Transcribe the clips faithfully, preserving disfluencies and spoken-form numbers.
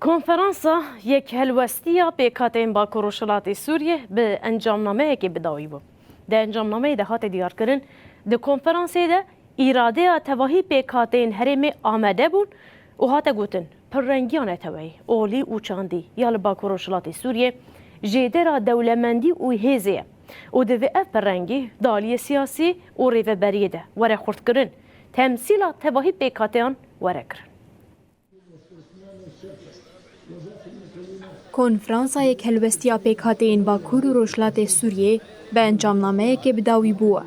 Konferansa Yekhelwestiya Pêkhateyên Bakur Rojhilatê Sûriyê bi encamnameyekê bi dawî bû. Di encamnameyê de hate diyarkirin, di konferansê de îradeya tevahî pêkhateyên herêmê amade bûn û hate gotin, pirrengiya neteweyî, olî û çandî ya li Bakur Rojhilatê Sûriyê jêdera dewlemendî û hêzê ye û divê ev pirrengî di aliyê siyasî û rêveberiyê de were xurtkirin, temsîla tevahî pêkhateyan were kirin. Konferansa Yekhelwestiya Pêkhateyên Bakur û Rojhilatê Sûriyê bi encamnameyekê bi dawî bû.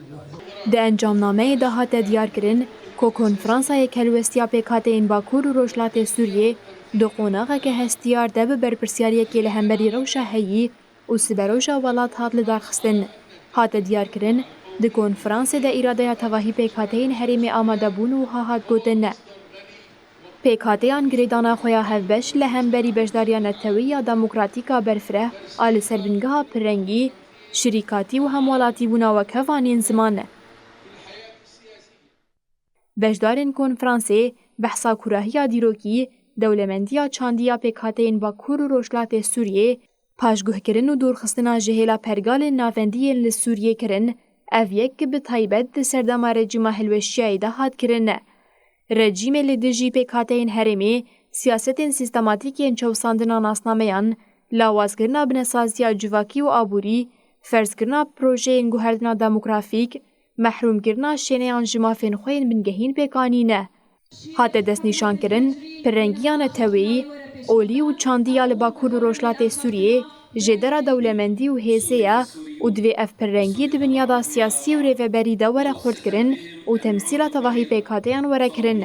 Di encamnameyê de hate diyarkirin ku Konferansa Yekhelwestiya Pêkhateyên Bakur û Rojhilatê Sûriyê di qonaxeke hestiyar de bi berpirsyariyekê li hemberî rewşa heyî û siberoja welat hat lidarxistin. Hate diyarkirin, di konferansê de îradeya tevahî pêkhateyên herêmê amade bûn û wiha hat gotin, pêkhateyan girêdana xwe ya hevbeş li hemberî beşdariya netewî ya demokratîk a berfireh a li ser bingeha pirrengî, şirîkatî û hemwelatîbûna wekhev anîn ziman. Beşdarên konferansê behsa kurahiya dîrokî, dewlemendiya çandî ya pêkhateyên Bakur û Rojhilatê Sûriyê, paşguhkirin û dûrxistina ji hêla pergalên navendî yên li Sûriyê kirin, ev yek bi taybet di serdema rejîma hilweşiyayê de hat kirin. Rejîmê li dijî pêkhateyên herêmê siyasetên sîstematîk yên çewsandina nasnameyan, lawazkirina binesaziya civakî û aborî, ferzkirina projeyên guhertina demografîk, mehrûmkirina şêneyan ji mafên xwe yên bingehîn pêk anîne. Hate destnîşankirin, pirrengiya neteweyî, olî û çandî ya li Bakur û Rojhilatê Sûriyê jêdera dewlemendî û hêzê ye û divê ev pirrengî di binyada siyasî û rêveberî de were xurtkirin û temsîla tevahî pêkhateyan were kirin.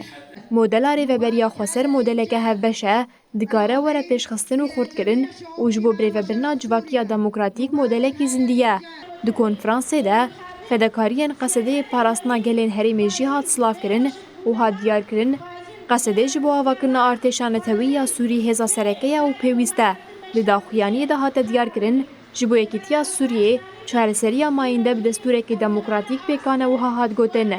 Modela rêveberiya xweser modeleke hevbeş e, dikare were pêşxistin û xurtkirin û ji bo birêvebirina civakiya demokratîk modelekî zindî ye. Di konferansê de fedekariyên Qesedeyê Parastina Gelên Herêmê jî hat silavkirin û hat diyarkirin, Qesedê ji bo avakirina artêşa netewî ya Sûrî hêza sereke ye û pêwîst e. Di daxuyaniyê de hate diyarkirin, ji bo yekîtiya Sûriyê çareseriya mayînde bi destûrekî demokratîk pêk ane, wiha hat gotin.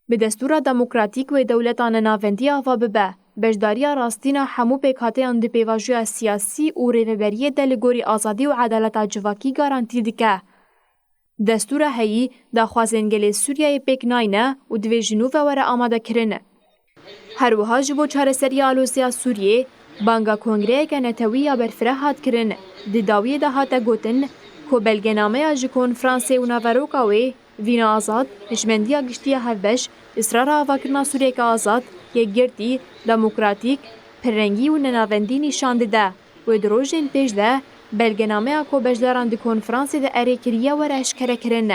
Bi destûra demokratîk wê dewleta nenavendî ava bibe. Beşdariya rastîn a hemû pêkhateyan di pêvajoya siyasî û rêveberiyê de li gorî azadî û edaleta civakî garantî dike. Destûra heyî daxwazên gelê Sûriyeyê pêk nayne û divê ji nû ve were amadekirin. Her wiha ji bo çareseriya aloziya Sûriyê, banga kongreyeke netewî ya berfireh hat kirin. Di dawiyê de hate gotin ku belgenameya ji konferansê û naveroka wê, vîna azad, hişmendiya giştî ya hevbeş, israra avakirina Sûriyeke azad, yekgirtî, demokratîk, pirrengî û nenavendî nîşan dide. Wê di rojên pêş de belgenameya ku beşdaran di konferansê de erê kiriye were eşkerekirin.